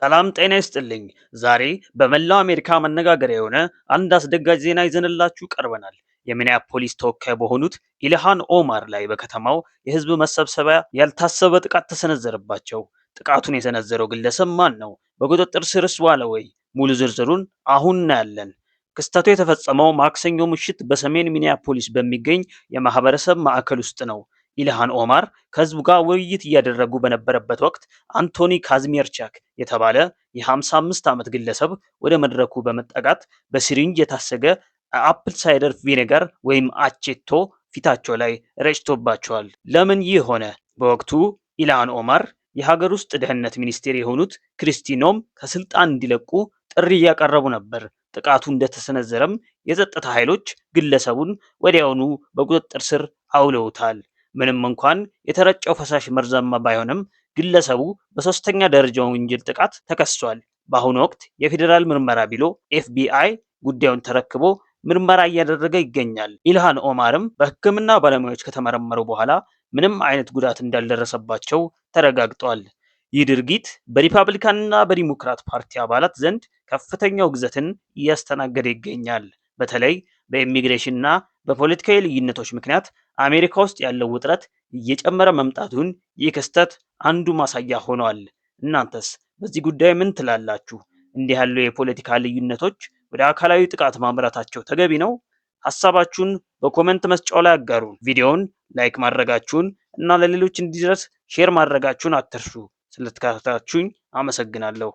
ሰላም ጤና ይስጥልኝ። ዛሬ በመላው አሜሪካ መነጋገሪያ የሆነ አንድ አስደንጋጭ ዜና ይዘንላችሁ ቀርበናል። የሚኒያፖሊስ ተወካይ በሆኑት ኢልሃን ኦማር ላይ በከተማው የህዝብ መሰብሰቢያ ያልታሰበ ጥቃት ተሰነዘረባቸው። ጥቃቱን የሰነዘረው ግለሰብ ማን ነው? በቁጥጥር ስርስ ዋለ ወይ? ሙሉ ዝርዝሩን አሁን እናያለን። ክስተቱ የተፈጸመው ማክሰኞ ምሽት በሰሜን ሚኒያፖሊስ በሚገኝ የማህበረሰብ ማዕከል ውስጥ ነው። ኢልሃን ኦማር ከህዝቡ ጋር ውይይት እያደረጉ በነበረበት ወቅት አንቶኒ ካዝሚርቻክ የተባለ የ55 ዓመት ግለሰብ ወደ መድረኩ በመጠጋት በ syringe የታሸገ apple cider vinegar ወይም አቼቶ ፊታቸው ላይ ረጭቶባቸዋል። ለምን ይህ ሆነ? በወቅቱ ኢልሃን ኦማር የሀገር ውስጥ ደህንነት ሚኒስቴር የሆኑት ክሪስቲ ኖም ከስልጣን እንዲለቁ ጥሪ እያቀረቡ ነበር። ጥቃቱ እንደተሰነዘረም የጸጥታ ኃይሎች ግለሰቡን ወዲያውኑ በቁጥጥር ስር አውለውታል። ምንም እንኳን የተረጨው ፈሳሽ መርዛማ ባይሆንም፣ ግለሰቡ በሶስተኛ ደረጃ ወንጀል ጥቃት ተከሷል። በአሁኑ ወቅት የፌዴራል ምርመራ ቢሮ ኤፍቢአይ ጉዳዩን ተረክቦ ምርመራ እያደረገ ይገኛል። ኢልሃን ኦማርም በሕክምና ባለሙያዎች ከተመረመሩ በኋላ ምንም አይነት ጉዳት እንዳልደረሰባቸው ተረጋግጧል። ይህ ድርጊት በሪፐብሊካንና በዲሞክራት ፓርቲ አባላት ዘንድ ከፍተኛ ውግዘትን እያስተናገደ ይገኛል። በተለይ በኢሚግሬሽንና በፖለቲካዊ ልዩነቶች ምክንያት አሜሪካ ውስጥ ያለው ውጥረት እየጨመረ መምጣቱን ይህ ክስተት አንዱ ማሳያ ሆኗል። እናንተስ በዚህ ጉዳይ ምን ትላላችሁ? እንዲህ ያሉ የፖለቲካ ልዩነቶች ወደ አካላዊ ጥቃት ማምራታቸው ተገቢ ነው? ሀሳባችሁን በ comment መስጫው ላይ አጋሩን። ቪዲዮውን like ማድረጋችሁን እና ለሌሎች እንዲደርስ share ማድረጋችሁን አትርሱ። ስለተከታተላችሁኝ አመሰግናለሁ።